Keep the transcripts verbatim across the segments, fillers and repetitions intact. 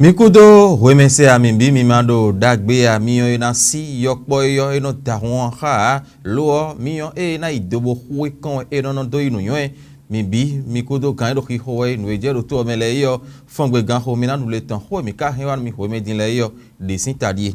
Mi kúdó hwemɛsɛ a, mi bǐ mi ma ɖo ɖagbe a, mi ɔ́, é ná sí yɔkpɔ́ e ɔ́, é nɔ da hɔn ɔ́ xá ǎ. Lo ɔ́, mi ɔ́, ée é ná yi do bó xú é kɔn wɛ é nɔ nɔ dó yi nǔnywɛ́. Mi bǐ mi kúdó gǎn e ɖo xixo wɛ nǔ e jɛ ɖo tó ɔ́ mɛ lɛ́ɛ é ɔ́, fɔngbe ganxo mi ná ɖu le tɔn xó e mǐ ka hɛn wá nú mi hwemɛ din lɛ́ɛ é ɔ́, ɖě sín ta ɖíe.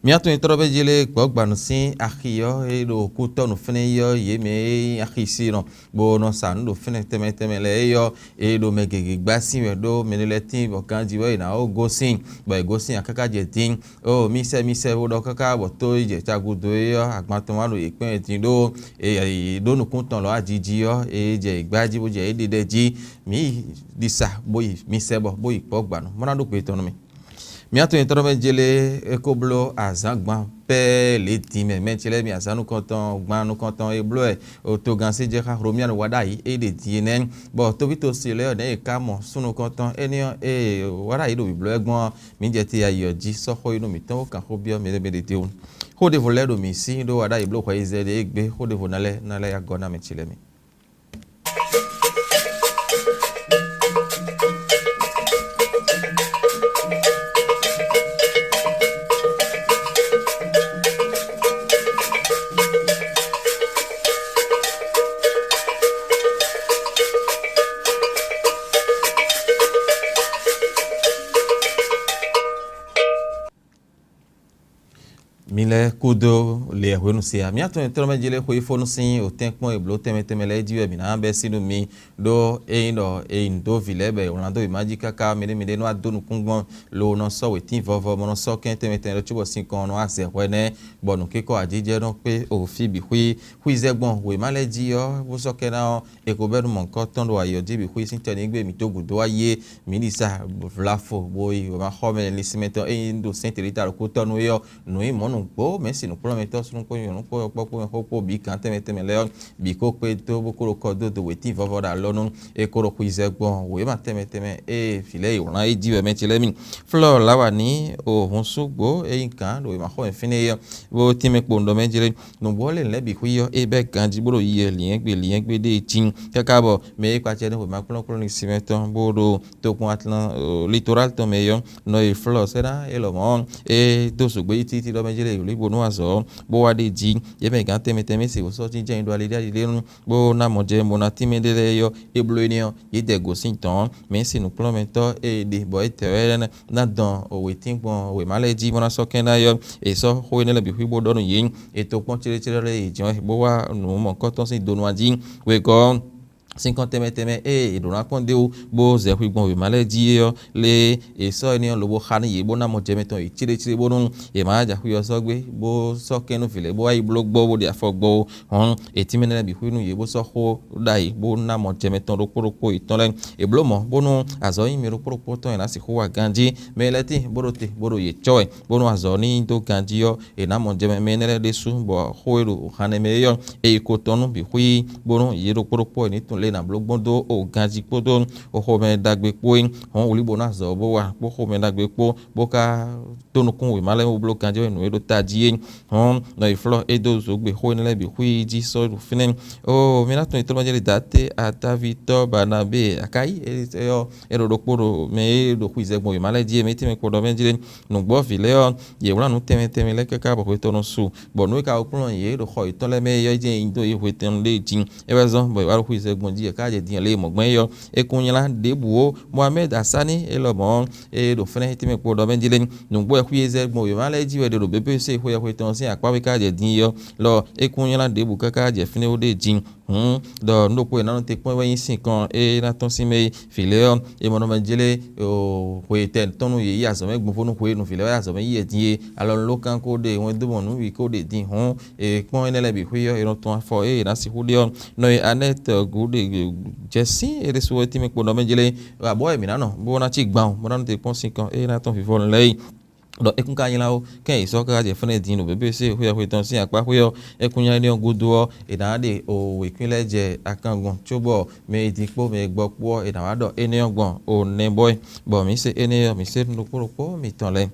Mǐ atɔn e tlɔ́ vɛ́ jí lɛ́ɛ gbɔ̌ gbanu sín axi ɔ́ e ɖo kútɔ́ nǔ fɛ́nɛ yi ɔ́, yě mɛ e nyí axi sinɔ bó nɔ sa nǔ ɖo fínɛ́ tɛnmɛ tɛnmɛ lɛ́ɛ é ɔ́, è ɖo mɛ gěgé gbá sín wɛ ɖó mɛ ɖé lɛ́ɛ tíin bɔ ganjí wɛ è nǎ wó gosín, bɔ è gosín ǎ káká jɛ dín. Oo, mi sɛ mi sɛ bó ɖɔ káká bɔ tó yi jɛ tagudo é ɔ́, agban tɔn wá ɖo yě kpɛ́n wɛ dín ɖó è ɖó nukún tɔn lɔ̌ ajiji ɔ́, è jɛ yě gbá jí bó jɛ yě ɖiɖɛ jí. Mǐ yi ɖisa bó yi mi sɛ bɔ bó yi kpɔ́ gbanu, bó ná ɖó gbe tɔn nú mi. Mǐ atɔn nyitɔ́ mɛ jélé é ko bló azǎngban pɛ́ lě din mɛ, mɛ ce lɛ́ɛ mi azǎn nukɔntɔn gban nukɔntɔn e bló wɛ togán sí jɛ xá Hlomíanu wá ɖ'ayǐ é ɖe din é nɛ́, bɔ tóvíto se lɛ́ɛ ɔ́ nɛ̌ è ká mɔ sún nukɔntɔn énɛ́ ɔ́ ée wá ɖ'ayǐ ɖo bǐblɔ́ wɛ gbɔn ɔ́, mǐ jɛ te ayi ɔ́ jí sɔ́ xó yi nú mǐtɔn bó kan xó byɔ́ mɛ ɖé mɛ ɖé ɖ'é wú. Xó ɖěvo lɛ́ɛ ɖo mǐ sí ɖó wá ɖ'ayǐ bló hwɛ yi zɛ ɖé é gbé, xó ɖěvo ná lɛ́ɛ ná lɛ́ yá gɔ́ ná mɛ ce lɛ́ɛ mi. Mi lɛ́ kúdó lě e hwenu se ǎ. Mǐ atɔn e tlɔ́ mɛ jí lɛ́ɛ xweyífónú sín òtɛ́nkpɔ́n e blǒ tɛnmɛ tɛnmɛ lɛ́ɛ jí wɛ mǐ ná bɛ́ sí nú mi, ɖó ényí ɖɔ è nyi nǔ dó vǐ lɛ́ɛ bɔ è wlán dó yě má jí káká miɖée miɖée nɔ́ wá dó nukún gbɔn, lo nɔ sɔ́ wětín vɔvɔ bó nɔ́ sɔ́ kɛ́n tɛnmɛ tɛnmɛ ɖó cóbɔ sinkɔn ɔ́ nɔ wá zɛ hwɛ nɛ́, bɔ nǔkínkɔ́ ajijɛ nɔ kpé o fí bǐ xwí. Xwizɛ gbɔn wěma lɛ́ɛ jí ɔ́, bó sɔ́ kɛ́ ná ɔ́, è ko bɛ́ nú mɔ̌hunkɔtɔn ɖo ayǐ ɔ́ jí bǐ xwí sín tɛ́ nǐ gbe mǐ dó gǔdo wá yi é. Mǐ ɖi sa vlafo bo yi wěmaxɔmɛ linsinmɛ tɔn e nyí ɖo Sɛ́ntelita ɖo kútɔ́ nú é ɔ́, nǔ nyí mɔ̌ nǔgbó mɛ̌si nǔkplɔ́nmɛtɔ́ súnnu kpó nyɔ̌nu kpó yɔkpɔ́ kpó mɛxó kpó bǐ gǎn tɛnmɛ tɛnmɛ lɛ́ɛ ɔ́, bǐ ko kpé dó bó ko ɖo kɔ dó do wětín vɔvɔ ɖo alɔ nú é ko ɖo xwizɛ gbɔn wěma tɛnmɛ tɛnmɛ e vǐ lɛ́ɛ yi wlán é jí wɛ mɛ ce lɛ́ɛ mi. Flɔ́ɔ Lawani o hun súgbó e nyí gǎn ɖo wěmaxɔmɛ fínɛ́ é ɔ́, bó tínmɛ kpo nǔɖɔ mɛ jlé. Nǔgbó lě lɛ́ɛ bǐ xwí ɔ́, é bɛ́ ganjí bó ɖo yi wɛ lyɛ̌ngbě lyɛ̌ngbě ɖé jí, káká bɔ mɛ e kpacɛ ní wěma kplɔ́nkplɔ́n ní sinmɛ tɔn bó ɖo tokpɔn Atlan-, Litoral tɔn mɛ é ɔ́, nɔ e Flɔ́ɔ sɛ́ ná é lɔmɔ̌, é dó zǒgbé yi títí ɖɔ mɛ jlé yǒlí bónú azɔ̌ ɔ́, bó wá ɖ'é jí. Yě mɛ gǎn tɛnmɛ tɛnmɛ se wǒ sɔ́ jínjɛ́n nyi ɖo ali ɖé ali ɖé nu, bó ná mɔ jɛ bó ná tínmɛ ɖé lɛ́ɛ é ɔ́, é bló énɛ́ ɔ́, yě dɛ gǒ sín dɔ̌n. Mɛ̌si nǔkplɔ́nmɛtɔ́ e è ɖe bɔ é tɛ́ wɛ ná dɔn wětín gbɔn wěma lɛ́ɛ jí bó ná sɔ́ kɛ́n ná é ɔ́, è sɔ́ xó énɛ́ lɛ́ɛ bǐ xwí bó ɖɔ nú yě. È to kpɔ́n céɖécéɖé lɛ́ɛ yě jɛ́n wɛ bó wá nǔ mɔ̌kɔ́tɔn sín donu jí. Wegɔ́ ɔ́, sinkɔn tɛnmɛ tɛnmɛ e è ɖǒ ná kpɔ́n d'é wú bó zɛ xwi gbɔn wěma lɛ́ɛ jí é ɔ́, lé è sɔ́ énɛ́ ɔ́ lobo xa nú yě bó ná mɔ jɛ mɛtɔn yě céɖécéɖé bónú yě má jɛ xwi ɔ́ sɔ́ gbé, bó sɔ́ kɛ́n nú vǐ lɛ́ɛ bó wá yi bló gbɔ́ bó ɖe afɔ gbɔ ó. Hɔn è tínmɛ énɛ́ lɛ́ɛ bǐ xwí nú yě bó sɔ́ xó ɖ'ayǐ bó ná mɔ jɛ mɛtɔn ɖokpó ɖokpó yětɔn lɛ́ɛ. È blǒ mɔ̌ bónú azɔ̌ nyí mɛ ɖokpó ɖokpó tɔn è nǎ sixú wa ganjí. Mɛ lɛ́ɛ tíin bó ɖo te bó ɖo yě cɔ́ wɛ, bónú azɔ̌ ní nyí dó ganjí ɔ́, è nǎ mɔ jɛ mɛ mɛ énɛ́ lɛ́ɛ ɖésú, bɔ xó e ɖo hannɛ mɛ é ɔ́, è yi ko tɔn nú bǐ xwí, bónú yě ɖokpó ɖokpó è nǐ tunwun lě e è nǎ bló gbɔn dó o ganjí kpódó o xomɛ ɖagbe kpó é. Hɔn wlǐ bónú azɔ̌ bó wa kpó xomɛ ɖagbe kpó, bó ka dó nukún wěma lɛ́ɛ wú bló ganjí wɛ nǔ e ɖo tají é. Hɔn nɔ yi flɔ́ é dó zǒgbě xó énɛ́ lɛ́ɛ bǐ xwí jí sɔ́ ɖo fínɛ́. Oo, mi ná tunwun yi tlɔ́mɔjɛ́ ɖi dǎté atávi tɔ́ Baanabée, akáyí é ɔ́, é ɖo ɖokpó ɖo mɛ e ɖo xwizɛ gbɔn wěma lɛ́ɛ jí é, mɛ tɛ́nmɛ kpɔɖɔ mɛ jí lé. Nǔgbɔ́ví lɛ́ɛ ɔ́, yě wlán nǔ tɛnmɛ tɛnmɛ lɛ́ɛ káká bɔ hwetɔ́ nɔ su, bɔ nǔ e ka ko kplɔ́n yě ɖo xɔ yětɔn lɛ́ɛ mɛ é ɔ́, é jɛ́n nyi dó yě hwetɛnnu lé jí. É wɛ zɔ́n bɔ yě wá ɖo xwizɛ gbɔn jí yě ká jɛ din lě e mɔ̌ gbɛn é ɔ́. É kún nylá ɖěbǔ ó. Mohamɛ́d Asáni élɔ́ mɔ̌, é ɖo fɛ́nɛ́ tɛ́nmɛ kpo ɖɔ mɛ jí lé. Nǔgbó wɛ xwí e zɛ gbɔn wěma lɛ́ɛ jí wɛ ɖe ɖo bébé se xwe ɔ́ hwetɔn sín akpá wɛ ká jɛ din é ɔ́, lɔ é kún nylá ɖěbǔ káká jɛ fínɛ́ wú ɖé jí. Hǔn ɖɔ nǔ ɖokpó e ná nɔ te kpɔ́n wɛ nyí sinkɔn e ná tɔ́n sín mɛ e vǐ lɛ́ɛ ɔ́, è mɔ nɔ mɛ jlé hwe tɛn tɔn nú yě yi azɔ̌ mɛ gbɔnfó nú hwenu vǐ lɛ́ɛ wɛ azɔ̌ mɛ yi yɛ din e alɔ ló kán ko ɖe wɛn dó mɔ nǔ wi ko ɖe din hǔn è kpɔ́n énɛ́ lɛ́ɛ bǐ xwí ɔ́, è nɔ tɔn afɔ e è nǎ sixú ɖe ɔ́, nɔ e Anɛ́t gǔ ɖe jɛ sín é ɖésú wɛ tínmɛ kpo nɔ mɛ jlé abɔ wɛ mǐ ná nɔ bó ná cí gban bó ná nɔ te kpɔ́n sinkɔn e ná tɔ́n vǐvɔ́ lɛ́ɛ yi. Ɖɔ é kún ka nylá ó, kɛ́n è sɔ́ káká jɛ fɛ́nɛ din ɖo bébé se xwé xwe tɔn sín akpá xwé ɔ́, é kún nylá énɛ́ ɔ́ gúdo ɔ́, è nǎ ɖe o wěkwín lɛ́ɛ jɛ akangbɔn, cóbɔ mɛ e din kpó mɛ e gbɔ kpó ɔ́, è nǎ wá ɖɔ énɛ́ ɔ́ gbɔn o nɛbɔ́ ɛ, bɔ mǐ se énɛ́ ɔ́, mǐ se nú ɖokpó ɖokpó mitɔn lɛ́ɛ.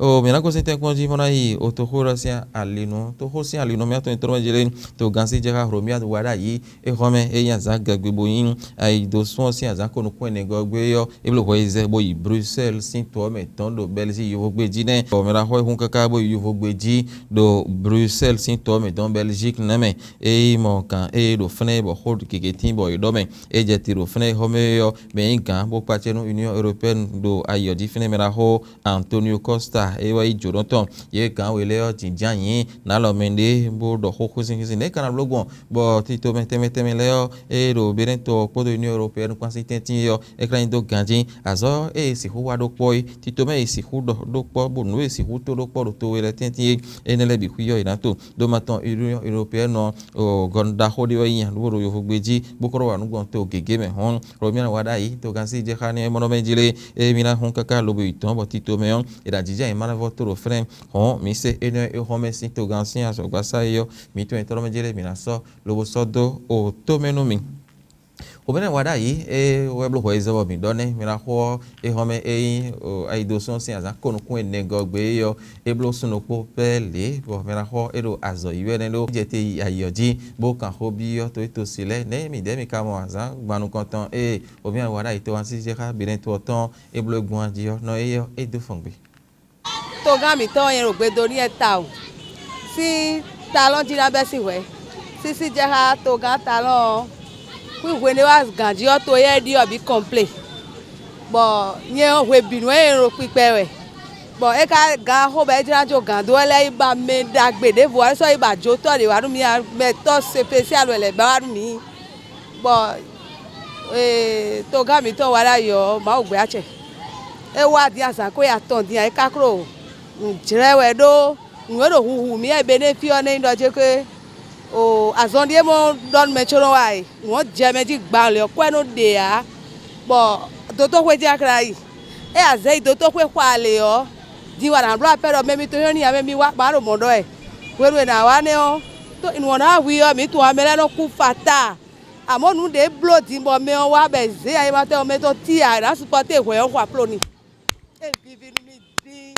O mǐ ná gosín tɛ́nkpɔ́n jí bó ná yi otoxó lɔ sín alinú. Toxó sín alinú mì atɔn nyitɔ́ mɛ jlé togán sí jɛ xá Hlomia wa ɖ'ayǐ. É xɔ́ mɛ é nyí azǎn gɛgbe bó nyí ayidosún ɔ́ sín azǎn ko nukún ɛnɛgɔ́ gbé ɔ́, é bló hwɛ yi zɛ bó yi Bruxelles sín to ɔ́ mɛ dɔn ɖo Belgique yovógbé jí nɛ́. Bɔ mɛ ɖaxó e hun káká bó yi yovógbé jí ɖo Bruxelles sín to ɔ́ mɛ dɔn Belgique nɛ́ mɛ. É yi mɔ gǎn ée ɖo fɛ́nɛ bɔ xó gěgé tín bɔ è ɖɔ mɛ. É jɛ te ɖo fɛ́nɛ xɔ́mɛ ɔ́ mɛ nyí gǎn bó kpácɛ́ nú Union Européenne ɖo ayǐ ɔ́ jí fɛ́nɛ mɛ ɖaxó Antonio Costa é wá yi jǒnɔ tɔn. Yě gǎn we lɛ́ɛ ɔ́ jǐnján nyǐ nǎ lɔ mɛ ɖé bó ɖɔ xó xwísín xwísín nɛ̌ ka ná bló gbɔn bɔ tito mɛ tɛnmɛ tɛnmɛ lɛ́ɛ ɔ́ é ɖo Benɛ́to ɔ́ kpódó Union Européenne kpán sín tɛ́ntin é ɔ́ é ka ná nyi dó ganjí. Azɔ̌ e è sixú wa ɖó kpɔ́ é, tito mɛ e è sixú ɖɔ ɖó kpɔ́ bó nǔ e è sixú tó ɖó kpɔ́ ɖo to we lɛ́ɛ tɛ́ntin é, énɛ́ lɛ́ɛ bǐ xwíyɔ́ yě ná to. Ɖó ma tɔn Union Européenne ɔ́, gɔnu ɖaxó ɖé wɛ nyí ǎ bó ɖo yovógbé jí bó kɔ́ ɖo wa nǔ gbɔn to gěgé mɛ hɔn. Ɖo mì wa ɖ'ayǐ togán sí jɛ xá ní mɔɖɔ mɛ jí lé, ée mì ná hún káká lobo yi tɔn bɔ tito mɛ ɔ́, è ɖo ajǐjǎ nyi ma ná vɔ tó ɖo fɛ́nɛ́. Hɔn mǐ se énɛ́ é xɔ́mɛ sín togán sín azɔ̌gbasá é ɔ́, mǐ tɔn nyitɔ́ mɛ jí lé mǐ ná sɔ́ lobo sɔ́ dó o tó mɛ nú mì. Xomɛ́nɛ́ wa ɖ'ayǐ é wɛ bló hwɛ yi zɔ bɔ mǐ ɖɔ nɛ́ mì ná xo ɔ́, é xɔ́mɛ é nyí ayidosún sín azǎn ko nukún e nɛgɔ́ gbé é ɔ́, é bló súnnu kpó pɛ́ lě bɔ mɛ ná xɔ é ɖo azɔ̌ yi wɛ nɛ́ ɖó jɛ te yi ayǐ ɔ́ jí, bó kan xó byɔ́ to e to si lɛ́ɛ nɛ̌ midɛɛ mi ka mɔ azǎn gban nukɔntɔn ée omi wa ɖo ayǐ to wá sí xá Benɛ́to ɔ́ tɔn é bló gbɔn jí ɔ́, nɔ éyɛ́ ɔ́, é dó fɔn gbe. Togán mǐtɔn nyɛ ɖo gbedo n'i wɛ tawun sín talɔ́n jí ná bɛ́ sín hwɛ̌. Sísí jɛ xá togán talɔ́n ɔ́, xwí hwenu e wá ganjí ɔ́ to éyɛ́ ɖi ɔ́ bǐ kɔnplé. Bɔ nyɛ ɔ́ hwebǐnu wɛ nyɛ ɖo kpikpɛ wɛ, bɔ é ka gǎn xó bɔ é jlá jó gǎn dó wɛ lɛ́ɛ yi ba mɛ ɖagbe ɖěvo ɔ́, é sɔ́ yi ba jǒtɔ́ ɖě wá nú mì ǎ, mɛ tɔ́ sépesial wɛ lɛ̌ ba wá nú mì. Bɔ togán mǐtɔn wa ɖ'ayǐ ɔ́, Mawu gbɛ acɛ. É wá din azǎn xwé atɔn din ǎ, é ka klo nǔ jlɛ́ wɛ ɖó nǔ e ɖo huhu mǐ wɛ Benɛ́fi ɔ́ nɛ́ nyí ɖɔ jé xwé. O azɔn ɖíe mɔ ɖɔ nú mɛ có nɔ wa e, nǔ ɔ́ jɛ mɛ jí gban lě ɔ́ kwɛ́ nɔ ɖe ǎ, bɔ dotóxwé jɛ́n a ka ná yi. É azɛ yi dotóxwé xwa lě ɔ́, din wa nǎ bló apɛ́ ɖɔ mɛ mitɔn nyɔ́ n'i ǎ, mɛ mi wá ma ɖo mɔ̌ ɖɔ wɛ. Hwenu e è nǎ wá nɛ́ ɔ́, nǔ ɔ́ ná hu i ɔ́, mǐ tunwun ɔ́, mɛ lɛ́ɛ nɔ kú fataa. Amɔ̌ nǔ ɖě bló din bɔ mɛ ɔ́ wá bɔ è zě ayǐmatɔn mɛ tɔn tíi ǎ, è nǎ supɔ́té hwɛ̌ ɔ́ xo apló n'i. É vivi nú mì dín.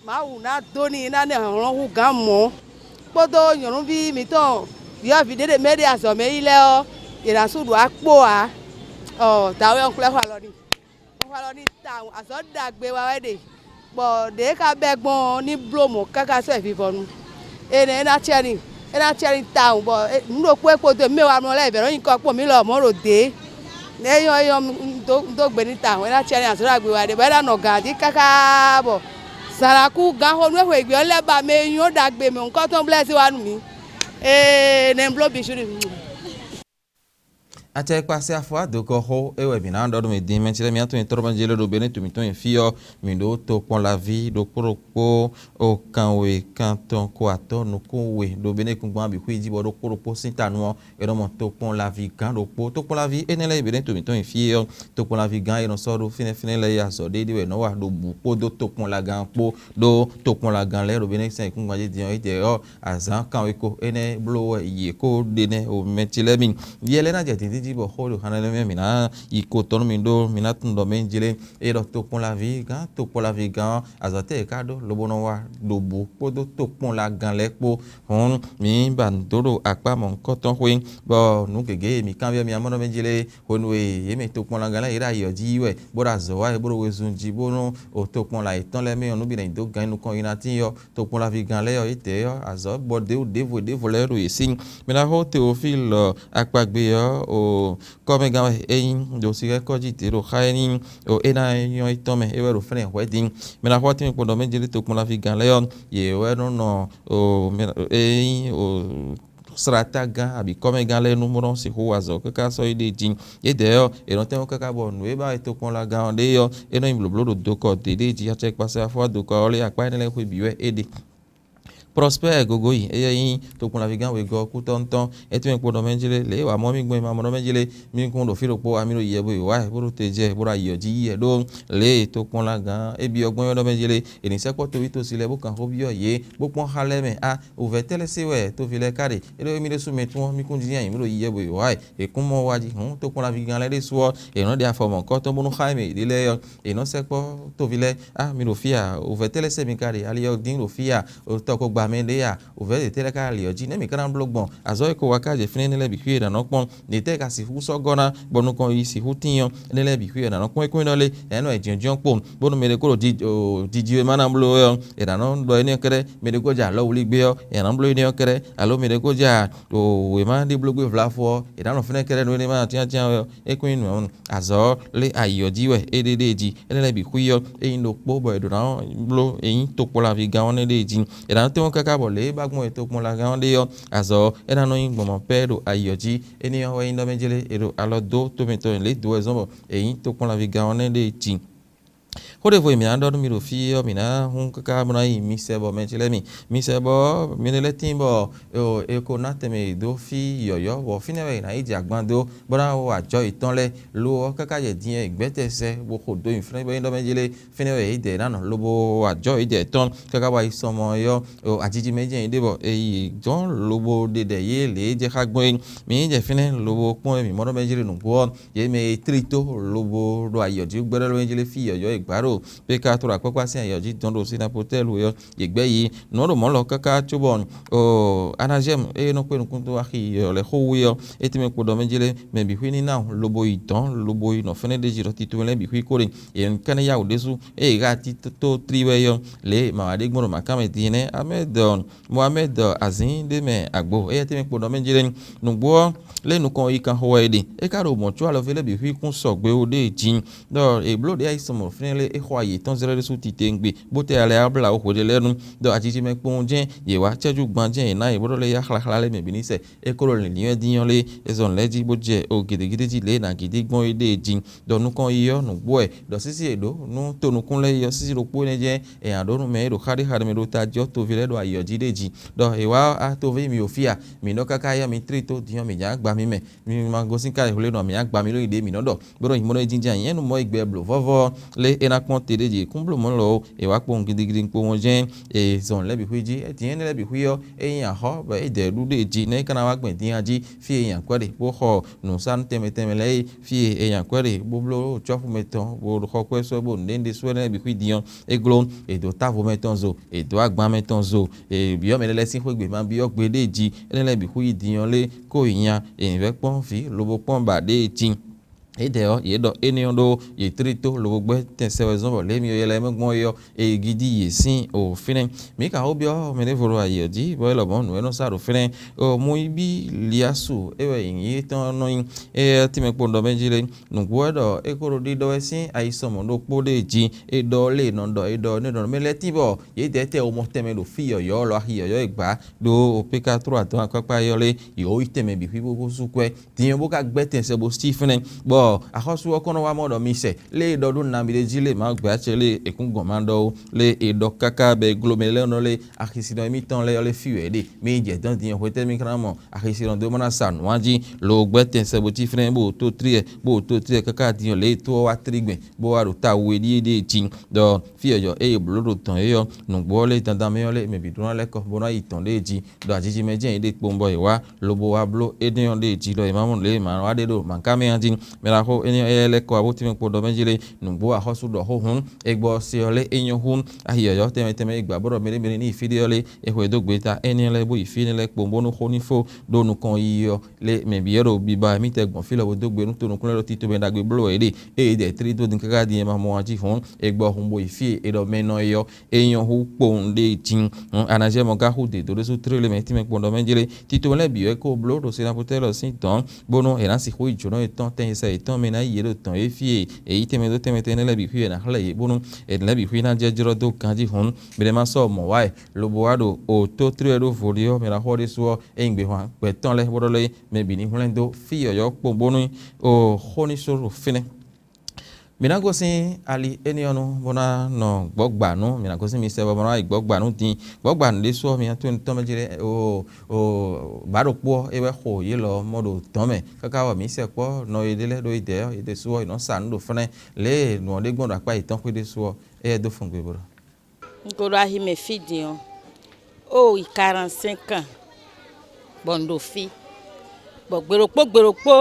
Mawu ná dó n'i ná nɛ hlɔ̌nhlɔ́n hú gǎn mɔ̌, kpódó nyɔ̌nuví mǐtɔn ɖyɔ̌vǐ ɖé ɖe mɛ e ɖe azɔ̌ mɛ yi lɛ́ɛ ɔ́, yě ná sú ɖo akpó ǎ. Ɔ, dǎwe ɔ́ xwlɛ́ xɔ alɔ n'i. Un xɔ alɔ n'i tawun, azɔ̌ ɖagbe wa wɛ ɖe, bɔ ɖě e ka bɛ́ gbɔn ɔ́ ní bló mɔ̌ káká sɔ́ yi vivɔnu. Énɛ́ é ná cɛ n'i, é ná cɛ n'i tawun, bɔ nǔ ɖokpó e kpódó mì mɛ wamlɔ lɛ́ɛ yě vɛ́ nɔ nyi kɔ kpɔ́n mǐ lɔmɔ̌ ɖo dě. Nɛ̌ é nyɔ́ é nyɔ́ un dó gbé n'i tawun, é ná cɛ n'i azɔ̌ ɖagbe wa ɖe, bɔ é ná nɔ gǎn jí káká bɔ zǎn ná kú. Gǎnxonú e xweyǐgbe ɔ́ lɛ́ ba mɛ e nyɔ́ ɖagbe mɛ nǔkɔntɔn blɛ́ zé wá nú mǐ. Ee, nɛ̌ un bló bǐ sú n'i. Acɛkpasɛ afɔ adokɔxó é wɛ mǐ ná ɖɔ nú mì din, mɛ ce lɛ́ɛ mi ná tunwun nyitɔ́ ɖɔ jɛ lé ɖo Benɛ́tu mǐtɔn nyi fí ɔ́, mǐ ɖó tokpɔn laví ɖokpó ɖokpó o kanwe kantɔn ko atɔ́ nukún we ɖo Benɛ́kúngban bǐ xwé jí bɔ ɖokpó ɖokpó sín ta nu ɔ́, è nɔ mɔ tokpɔnlaví gán ɖokpó. Tokpɔnlaví énɛ́ lɛ́ɛ e Benɛ́to mǐtɔn nyi fí é ɔ́, tokpɔnlaví gán e nɔ sɔ́ ɖó fínɛ́ fínɛ́ lɛ́ɛ é azɔ̌ ɖé ɖé wɛ è nɔ wa ɖo bǔ kpódó tokpɔnlagán kpó ɖó tokpɔnlagán lɛ́ɛ ɖo Benɛ́ sín ayǐkúngban jí din ɔ́, é jɛ ɔ́ azǎn kanweko énɛ́ bló wɛ yě ko ɖe nɛ́ o mɛ ce lɛ́ɛ mi. Yɛ lɛ́ɛ ná jɛ dǐndín jí bɔ xó ɖo xanɛ lɛ́ɛ mɛ mǐ ná yi ko tɔn nú mi ɖó mi ná tunwun ɖɔ mɛ jlé é ɖɔ tokpɔnlaví gán tokpɔnlaví gán ɔ́, azɔ̌ tɛ́ è ká ɖó lobo nɔ wa ɖo bǔ kpódó tokpɔnlagán lɛ́ɛ kpó. Hɔn mǐ ba nǔ dó ɖo akpá mɔ̌hunkɔtɔn xwé, bɔ nǔ gěgé e mǐ kanbyɔ́ mi amɔ́ nɔ mɛ jí lé hwenu e yě mɛ tokpɔnlagán lɛ́ɛ yě ɖo ayǐ ɔ́ jí wɛ, bó ɖo azɔ̌ wa wɛ, bó ɖo wezun jí, bónú o tokpɔnla yětɔn lɛ́ɛ mɛ ɔ́, nǔ bǐ ná nyi dó gǎn e nukɔn yi ná tín ɔ́, tokpɔnlaví gán lɛ́ɛ ɔ́, yě tɛ ɔ́, azɔ̌ bɔ ɖěvo ɖěvo lɛ́ɛ ɖo yě sí. Mi ná xo Teofílu akpagbe ɔ́, o kɔ́mɛgán wɛ é nyí ɖo sinkɛ́ kɔ́ jí dě ɖo xá éní o é ná nyɔ́ étɔn mɛ, é wɛ ɖo fɛ́nɛ hwɛ̌ din. Mi ná xɔ tɛ́nmɛ kpɔ́n ɖɔ mɛ jlé tokpɔnlaví gán lɛ́ɛ ɔ́, yě wɛ nɔ nɔ o mɛ e nyí o slatagán abǐ kɔ́mɛgán lɛ́ɛ nú bó nɔ́ sixú wa azɔ̌ káká sɔ́ yi ɖ'é jí. Yědɛɛ ɔ́, è nɔ tɛ́nmɛ káká bɔ nǔ e ba wɛ tokpɔnlagán ɔ́ ɖe ɔ́, é nɔ nyi blǒbló ɖo dokɔ dě ɖé jí, acɛkpasɛ afɔ wá dokɔ ɔ́ lé akpá énɛ́ lɛ́ɛ xwé bǐ wɛ é ɖe. Prosper Gogoyi, eye nyí tokpɔnlavígán wegɔ́ kútɔ́ tɔn, é tún nyí kpo nɔ mɛ jlé, lě e wǎ mɔ mì gbɔn ma mɔ nɔ mɛ jlé, mì kún ɖo fí ɖokpó, ami ɖo yiyɛ bó yi wá, bó ɖo te jɛ, bó ɖo ayǐ ɔ́ jí yiyɛ ɖó lě e tokpɔnlagán é byɔ́ gbɔn ɔ́ nɔ mɛ jlé, è nǐ sɛkpɔ́ toví tosi lɛ́ɛ bó kan xó byɔ́ yě, bó kpɔ́n xá lɛ́ɛ mɛ. Á, wǔvɛ́ tɛ́ lɛ́ɛ se wɛ toví lɛ́ɛ ka ɖe? É ɖó émí ɖésú mɛ tún ɔ́, mì kún jínjɔ́n ayǐ, mì ɖo yiyɛ bó yi wá wɛ. È kún mɔ wa jí hǔn tokpɔnlavígán lɛ́ɛ ɖésú ɔ́, è nɔ ɖe afɔ mɔ̌hunkɔtɔn bónú xá mɛ yěɖée lɛ́ɛ ɔ́, è nɔ sɛkpɔ́ toví lɛ́ɛ. Á, mi ɖo fí a? Wǔvɛ́ tɛ́ lɛ́ɛ se mi ka ɖe? Ali ɔ́ dín ɖo fí a? Tɔ ko gba mɛ ɖé a? Wǔvɛ́ ɖě tɛ́ lɛ́ɛ ka ali ɔ́ jí? Nɛ̌ mǐ ka ná bló gbɔn? Azɔ̌ e ko wá ká jɛ fínɛ́ énɛ́ lɛ́ɛ bǐ xwí è nǎ nɔ kpɔ́n. Nɛ̌ tɛ́ ka sixú sɔ́ gɔ́ ná, bɔ nukɔn yi sixú tíin ɔ́? Énɛ́ lɛ́ɛ bǐ xwí è nǎ nɔ kpɔ́n. É kún nyí ɖɔ lé, ɛ̌ nɔ è jǐnjɔ́n kpowun, bónú mɛ ɖé kó ɖo jiji wɛ má ná bló wɛ ɔ́, è nǎ nɔ ɖɔ énɛ́ kɛ́ɖɛ́. Mɛ ɖé kó jɛ alɔwlígbé ɔ́, è nǎ bló énɛ́ ɔ́ kɛ́ɖɛ́. Alo mɛ ɖé kó jɛ wěma ɖé bló gbé vlafɔ ɔ́, è nǎ nɔ fɛ́nɛ́ kɛ́ɖɛ́ nú énɛ́ má tíantían wɛ ɔ́. É kún nyí nǔ ɔ́, azɔ̌ lé ayǐ ɔ́ jí wɛ é ɖe ɖée jí. Énɛ́ lɛ́ɛ bǐ xwí ɔ́, é nyí ɖokpó bɔ è ɖǒ ná bló, è nyí tokpɔ́laví gán ɔ́ nɛ́ ɖée jí. È nǎ tɛ́nwɔ́ káká bɔ lě e ba gbɔn è tokpɔ́nlagán ɔ́ ɖe ɔ́, azɔ̌ ɔ́, é ná nɔ nyí gbɔn mɔ̌ pɛ́ ɖo ayǐ ɔ́ jí. Énɛ́ ɔ́ wɛ nyí ɖɔ mɛ jlé è ɖo alɔ dó to mǐtɔn lě dó wɛ zɔ́n bɔ è nyí tokpɔ́laví gán ɔ́ nɛ́ ɖée jí. Xó ɖěvo e mǐ ná ɖɔ nú mi ɖo fí ɔ́, mǐ ná hún káká bó ná yi mi sɛ bɔ mɛ ce lɛ́ɛ mi. Mi sɛ bɔ mi ɖe lɛ́ tíin bɔ è ko ná tɛnmɛ yě dó fí yɔ̌yɔ́, bɔ fínɛ́ wɛ è nǎ yi jɛ agban dó, bó ná wa ajɔ yětɔn lɛ́ɛ. Lo ɔ́, káká jɛ din ɔ́, è gbɛ́ tɛ sɛ bó xo dó nyi fínɛ́ bɔ é nyí ɖɔ mɛ jlé, fínɛ́ wɛ yě dɛ ná nɔ lobo wa ajɔ yě dɛ tɔn káká wá yi sɔmɔ ɔ́, ajiji mɛ jɛ́n yě ɖe bɔ è yi dɔn lobo ɖe ɖɛ yě lě e jɛ xá gbɔn é. Mi yi jɛ fínɛ́ lobo kpɔ́n e mǐ mɔ ɖɔ mɛ jlé nǔgbó ɔ́, yě mɛ e tlí tó lobo ɖo ayǐ ɔ́ jí gbɛ́ɖɔ́ ló jlé fí yɔ̌yɔ́ e gbǎ ɖo Pekatura kpákpá sín ayǐ ɔ́ jí dɔn ɖo Sinapotɛ́lu é ɔ́, yě gbɛ́ yi. Nǔ ɔ́ ɖo mɔ̌ lɔ káká cóbɔ Anazɛ́mu e nɔ kpé nukúnnú axi yɔ̌lɛ́xóhú é ɔ́, é tɛ́nmɛ kpo ɖɔ mɛ jlé mɛ bǐ xwí ní ná lobo yi dɔn lobo yi nɔ fɛ́nɛ́ ɖ'é jí ɖɔ tito lɛ́ɛ bǐ xwí kó ɖe. Yě ká ná yá wǔ ɖésú ée è ká cí tó tlí wɛ é ɔ́, lě e mǎwa ɖe gbɔn ɖo mǎkánmɛ din é nɛ́. Amɛ́ dɔn Mohamɛ́d azǐn ɖé mɛ agbo, éyɛ́ tɛ́nmɛ kpo nɔ mɛ jlé. Nǔgbó ɔ́, lě nukɔn yi kan xo wɛ è ɖe. É ka ɖo mɔ̌ có alɔví lɛ́ɛ bǐ xwí kún sɔgbe ó ɖée jí. Ɖɔ è blǒ ɖě ayisɔmɔ fínɛ́ lɛ́ɛ é xɔ ayǐ tɔn zlɛ́ ɖésú titewungbe, bó tɛ alɛ á blá wǒ hweɖé lɛ́ɛ nu. Ɖɔ ajiji mɛ kpowun jɛ́n yě wá cɛ́jú gban jɛ́n yě ná yě bó ɖɔ lɛ́ yá xláxlá lɛ́ɛ mɛ bǐ ní sɛ. É ko ɖo lǐnlín wɛ dín ɔ́ lé, é zɔn lɛ̌ jí bó jɛ o gědégédé jí lě e è nǎ gídí gbɔn é ɖée jí. Ɖɔ nukɔn yi ɔ́, nǔgbó wɛ, ɖɔ sísí e ɖǒ nú tonukún lɛ́ɛ yi ɔ́, sísí ɖokpó énɛ́ jɛ́n è nǎ ɖó nú mɛ e ɖo xáɖéxáɖé mɛ ɖo tají ɔ́, toví lɛ́ɛ ɖo ayǐ ɔ́ jí ɖé jí. Ɖɔ è wǎ ɔ́, a toví mi o fí a? Mǐ nɔ káká yá mi tlí tó din ɔ́, mǐ ná gba mi mɛ. Mi ma gosín ká hwlé nɔ mǐ ná gba mi ɖó yi ɖě mǐ nɔ ɖɔ, bó ɖo nyǐmɔ nɔ jínjɔ́n ayǐ. Nyɛ nu mɔ yi gbɛ blǒ vɔ́vɔ́ lé é ná kpɔ́n te ɖé jí kún bló mɔ̌ lɔ ó. È wǎ kpowun gidigidi kpowun jɛ́n è zɔn lɛ́ bǐ xwí jí. Din énɛ́ lɛ́ bǐ xwí ɔ́, é nyí axɔ́ bɔ é dɛ ɖu ɖé jí, nɛ́ é ka ná wá gbɛn din a jí, fí e nyi akwɛ́ ɖe, bó xɔ nǔsánú tɛnmɛ tɛnmɛ lɛ́ɛ é, fí e è nyi akwɛ́ ɖe, bó bló cɔ́fu mɛ tɔn, bó xɔ kwɛ́ sɔ́, bó nǔɖé nǔɖé sú énɛ́ bǐ xwí din ɔ́, é gló, è dǒ távo mɛ tɔn zo, è dǒ agban mɛ tɔn zo, è byɔ́ mɛ lɛ́ɛ lɛ́ɛ sín xwé gbe ma byɔ́ gbe ɖé jí, énɛ́ lɛ́ɛ bǐ xwí din ɔ́ lé, kó yi nya, è nyǐ vɛ́ kpɔ́n vǐ lobo kpɔ́n ba ɖě jí. Édɛɛ ɔ́, yě ɖɔ énɛ́ ɔ́ ɖó yě tlí tó lobo gbɛ́ tɛn sɛ wɛ zɔ́n bɔ lě e mi yɛ lɛ́ɛ mɛ gbɔn é ɔ́, è gídí yě sín o fínɛ́. Mǐ ka xó byɔ́ mɛ ɖěvo ɖo ayǐ ɔ́ jí, bɔ é lɔmɔ̌ nǔ e nɔ sa ɖo fínɛ́. O Muyíbí Liasu é wɛ nyǐ étɔn nɔ nyí, éyɛ́ tínmɛ kpo ɖɔ mɛ jí lé. Nǔgbó wɛ ɖɔ é ko ɖo ɖiɖɔ wɛ sín ayisɔmɔ ɖokpó ɖé jí, é ɖɔ lé è nɔ ɖɔ é ɖɔ nú é ɖɔ mɛ lɛ́ɛ tín bɔ yě dɛ̌ tɛ womɔ tɛnmɛ ɖo fí yɔ̌yɔ́ ɔ́ lɔ axi yɔ̌yɔ́ e gbǎ ɖó Pekatró adɔn akpákpá yɔ́ lé, yě wǒ yi tɛnmɛ bǐ xwí bó sú kwɛ́. Din ɔ́ bó ka gbɛ́ tɛn sɛ bó sí fɛ́nɛ, bɔ axɔ́sú ɔ́ kɔn nɔ wá mɔ ɖɔ mi sɛ lé e ɖɔ ɖó nami ɖé jí lé mǎ gbɛ acɛ lé è kún gɔn ma ɖɔ ó, lé è ɖɔ káká bɔ è glo mɛ lɛ́ɛ nɔ lé axisinɔ émítɔn lɛ́ɛ ɔ́ lé fí wɛ é ɖe. Mi yi jɛ dɔ̌n din ɔ́, hwetɛ́ mi ka ná mɔ axisinɔ dó ma ná sa nǔ a jí, lo gbɛ́ tɛn sɛ bó cí fɛ́nɛ bó tó tlí ɛ, bó tó tlí ɛ káká din ɔ́ lě e tó ɔ́ wá tlí gbɛn, bó wá ɖo ta we ɖíe ɖíe jí. Ɖɔ fí yɔ̌yɔ́ ée è blǒ ɖo dɔ̌n é ɔ́, nǔgbó ɔ́ lé dandan mɛ ɔ́ lé mɛ bǐ ɖó ná lɛ́ kɔ bó ná yi dɔ̌n ɖée jí, ɖɔ ajiji mɛ jɛ́n yě ɖe kpowun bɔ yě wá, lobo wá bló énɛ́ ɔ́ ɖée jí ɖɔ è ma mɔ lě e è ma wá ɖe ɖo mǎká mɛ ɔ́ jí. Mɛ ɖaxó énɛ́ ɔ́, éyɛ́ lɛ́ kɔ wá bó tínmɛ kpo ɖɔ mɛ jí lé, nǔgbó axɔ́sú ɖɔ xó hǔn, è gbɔ se ɔ́ lé é nyɔ́ hú, ahi yɔ̌yɔ́ tɛnmɛ tɛnmɛ e gbǎ bó ɖɔ mɛɖé mɛɖé ní yi fí ɖé ɔ́ lé, è xwedó gbeta énɛ́ lɛ́ɛ bó yi fí énɛ́ lɛ́ɛ kpowun bónú xó ní fó ɖó nukɔn yiyi ɔ́ lé mɛ bǐ wɛ ɖo biba émítɛ́ gbɔn fí lɔ bó dó gbe nú tonukún lɛ́ɛ ɖɔ tito mɛ ɖagbe bló wɛ é ɖe. Ée è dɛ tlí dó din káká din e ma mɔ ɔ́ jí hǔn, è gbɔ hun bo yi fí e è ɖɔ mɛ nɔ é ɔ́, é nyɔ́ hú kpowun ɖé jí. Hǔn Anazɛ́ɛ mɔ ka xú dě dó ɖésú tlélé mɛ tínmɛ kpɔ́n ɖɔ mɛ jlé. Tito lɛ́ɛ bǐ wɛ ko bló ɖo Senapotɛ́lɔ sín dɔ̌n, bónú è nǎ sixú yi jǒnɔ yětɔn tɛn e sɛ yětɔn mɛ ná yi yě ɖo dɔ̌n é fí e è yí tɛnmɛ dó tɛnmɛ tɛn énɛ́ lɛ́ɛ bǐ xwí wɛ è nǎ xlɛ́ yě, bónú è lɛ̌ bǐ xwí ná jɛ jlɔ́ dó ganjí hǔn, mɛ ɖé ma sɔ́ mɔ̌ wá ɛ, lobo wá ɖo o tó tlú wɛ ɖó vo ɖi ɔ́ mɛ ná xɔ ɖésú ɔ́, é nyí gběhan gbɛ̌ tɔn lɛ́ɛ bó ɖɔ lé mɛ bǐ ní hwlɛ́n dó fí yɔ̌yɔ́ kpowun bónú o xó ní só ɖo fínɛ́. Mǐ ná gosín ali énɛ́ ɔ́ nu bó ná nɔ gbɔ̌gbǎ nú mǐ ná gosín mi sɛ bɔ bó ná yi gbɔ̌gbǎ nú din. Gbɔ̌gbǎ nú ɖésú ɔ́, mi ná tunwun tɔn mɛ jí ɖé o o bǎ ɖokpó ɔ́ é wɛ xo yě lɔ mɔ ɖo dɔ̌n mɛ káká bɔ mǐ sɛkpɔ́ nɔ e ɖé lɛ́ɛ ɖó yi dɛ̌ ɔ́, yě ɖésú ɔ́, yě nɔ sa nǔ ɖo fɛ́nɛ́ lě e nǔ ɔ́ ɖé gbɔn ɖo akpá yětɔn xwé ɖésú ɔ́, éyɛ́ dó fun gbe bó ɖɔ. Un ko ɖo ahi mɛ fí din ɔ́, ó yi quarante-cinq ans, bɔ un ɖo fí, bɔ gbe ɖokpó gbe ɖokpó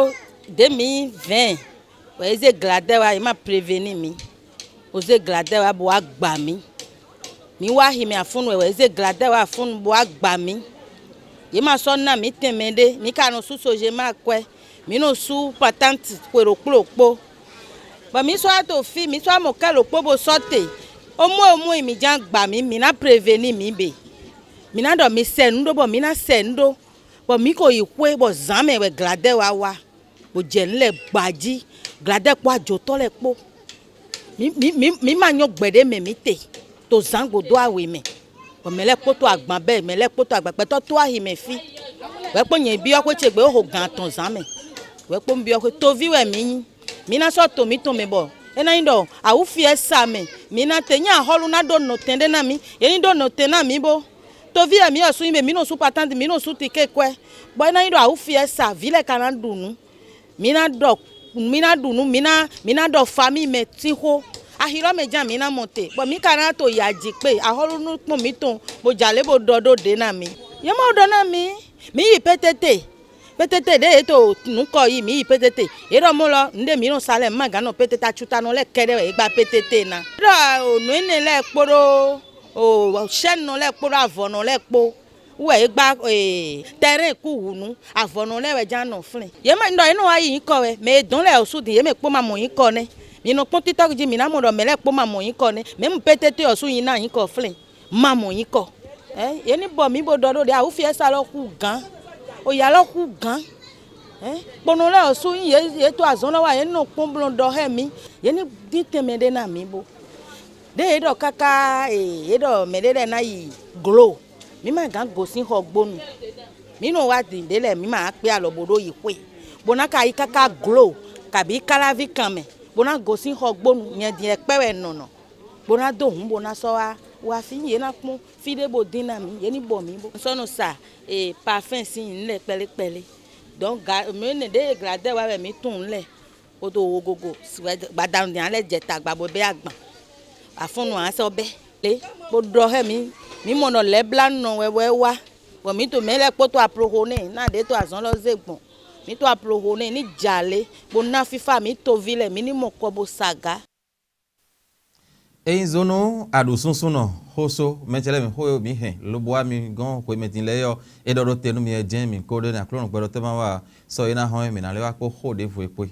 ɖě mǐ vɛ̌ɛn wɛ é zé gladɛ́ wá, yě ma préveni mǐ, bó zé gladɛ́ wá bó wá gba mǐ. Mǐ wá ahi mɛ afúnnu wɛ é zé gladɛ́ wá afúnnu bó wá gba mǐ. Yě ma sɔ́ ná mǐ tɛnmɛ ɖé, mǐ ka nɔ sú sojema akwɛ́, mǐ nɔ sú patánti xwe ɖokpó ɖokpó. Bɔ mǐ sɔ́ wá to fí, mǐ sɔ́ wá mɔ kɛ́ ɖokpó bó sɔ́ te. Omú e omú e mǐ ján gba mǐ, mǐ ná préveni mǐ bě. Mǐ ná ɖɔ mi sɛ nǔ ɖó bɔ mǐ ná sɛ nǔ ɖó, bɔ mǐ ko yi xwé bɔ zǎn mɛ wɛ gladɛ́ wá wá, bó jɛ nǔ lɛ́ɛ gba jí, gladɛ́ kpó ajotɔ́ lɛ́ɛ kpó. Mǐ mǐ mǐ mǐ ma nyɔ́ gbɛ̌ɖé mɛ mǐ te, to zǎn gbo dó awe mɛ, bɔ mɛ lɛ́ɛ kpótó agban bɛ́ mɛ lɛ́ɛ kpótó agban gbɛtɔ́ tó ahi mɛ fí. Wɛ̌ kpó nyɛ byɔ́ xwé ce gbe ó xo gan atɔn zǎn mɛ. Wɛ̌ kpó un byɔ́ xwé toví wɛ mǐ nyí. Mǐ ná sɔ́ to mǐtɔn mɛ bɔ é ná nyí ɖɔ awǔfiɛ sa mɛ, mǐ ná te nyí axɔ́lú ná ɖó nɔtɛn ɖé ná mǐ, yě ní ɖó nɔtɛn ná mǐ bó. Toví wɛ mǐ wɛ sú nyí mɛ, mǐ nɔ sú patánti, mǐ nɔ sú tikékwɛ́, bɔ é ná nyí ɖɔ awǔfiɛ sa vǐ lɛ́ɛ ka ná ɖu nǔ. Mǐ ná ɖɔ mǐ ná ɖu nǔ, mǐ ná mǐ ná ɖɔ famíi mɛ sín xó. Axi lɔ mɛ ján mǐ ná mɔ te, bɔ mǐ ka ná to yi aji kpé axɔ́lúnukpɔ́n mǐtɔn bó jɛ alě bó ɖɔ ɖó ɖě ná mǐ. Yě mɔ ɖɔ ná mǐ, mǐ yi pétété. Pétété ɖě yě to nǔkɔ yi mǐ yi pétété. Yě ɖɔ mɔ lɔ nǔɖé mǐ nɔ sa lɛ́ɛ mǐ ma gǎn nɔ pétété, acutanɔ lɛ́ɛ kɛ́ɖɛ́ wɛ yě gba pétété ná. Ɖɔ nǔ énɛ́ lɛ́ɛ kpóɖó sɛ́nnɔ lɛ́ɛ kpóɖó avɔnɔ lɛ́ɛ kpó wú wɛ yě gba tɛrɛ́n kú hǔnú, avɔnɔ lɛ́ɛ wɛ ján nɔ flɛ́n. Yě mɛ ɖɔ yě nɔ wá yi nyǐkɔ wɛ, mɛ e dɔn lɛ́ɛ ɔ́ sú din, yě mɛ kpó ma mɔ nyǐkɔ nɛ́. Mi nɔ kpɔ́n títɔ́ jí mi ná mɔ ɖɔ mɛ lɛ́ɛ kpó ma mɔ nyǐkɔ nɛ́, mɛ mú pétété ɔ́ sú nyi ná nyǐkɔ flɛ́n, ma mɔ nyǐkɔ. Ɛ yě ní bɔ mǐ bó ɖɔ ɖó ɖě awǔfiɛ sa lɔ xú gǎn, oyǎ lɔ xú gǎn. Ɛ kponɔ lɛ́ɛ ɔ́ sú nyí yě yě to azɔn lɔ wá, yě nɔ kpɔ́n blɔ́ ɖɔ xá mǐ, yě ní dín tɛnmɛ ɖé ná mǐ bó. Ɖěe yě ɖɔ káká e yě ɖɔ mɛɖé lɛ́ɛ ná yi glo, mǐ ma gǎn gosín xɔgbónu. Mǐ nɔ wá din ɖě lɛ́ɛ mǐ ma wá kpé alɔ bó ɖó yi xwé, bó ná ka yi káká glo, kabǐ káláví kan mɛ, bó ná gosín xɔgbónu, nyɛ din ɛkpɛ́ wɛ nɔnɔ, bó ná dó hǔn bó ná sɔ́ wá wá fí, yě ná kpɔ́n fí ɖé bó dín ná mǐ, yě ní bɔ mǐ bó. Un sɔ́ nɔ sa pafɛ́n sín nǔ lɛ́ɛ kpɛ́lɛ́ kpɛ́lɛ́, dɔ̌n ga mɛ énɛ́ ɖěe gladɛ́ wá wɛ mǐ tunwun lɛ́ɛ. Kpódó wogogo gbadanu din alɛ jɛ tagba bó bɛ́ agban. Afɔ́nnu ǎ sɔ́ bɛ́ lě bó ɖɔ xá mǐ, mǐ mɔ ɖɔ lɛ̌blánɔ wɛ wɛ wá, bɔ mǐ to mɛ lɛ́ɛ kpódó aploxo nɛ́ ná ɖě to azɔn lɔ zé gbɔn. Mǐ to aploxo nɛ́ ní jɛ alě, bó ná fífá mǐ toví lɛ́ɛ, mǐ ní mɔ kɔ bó sa gǎ. Ényí zǒ nú a ɖo súnsún nɔ xósó mɛcɛlɛ́mǐ xó e mǐ hɛn lobo wá mi gɔ́n xwemɛtin lɛ́ɛ ɔ́, é ɖɔ ɖó te nú mi wɛ jɛ́n mǐ ko ɖó énɛ́ Aklúnɔ gbɛɖɔtɔ́ ma wa sɔ́ é ná hɔn é mǐ ná lɛ́ wá kpó xó ɖěvo e kpó.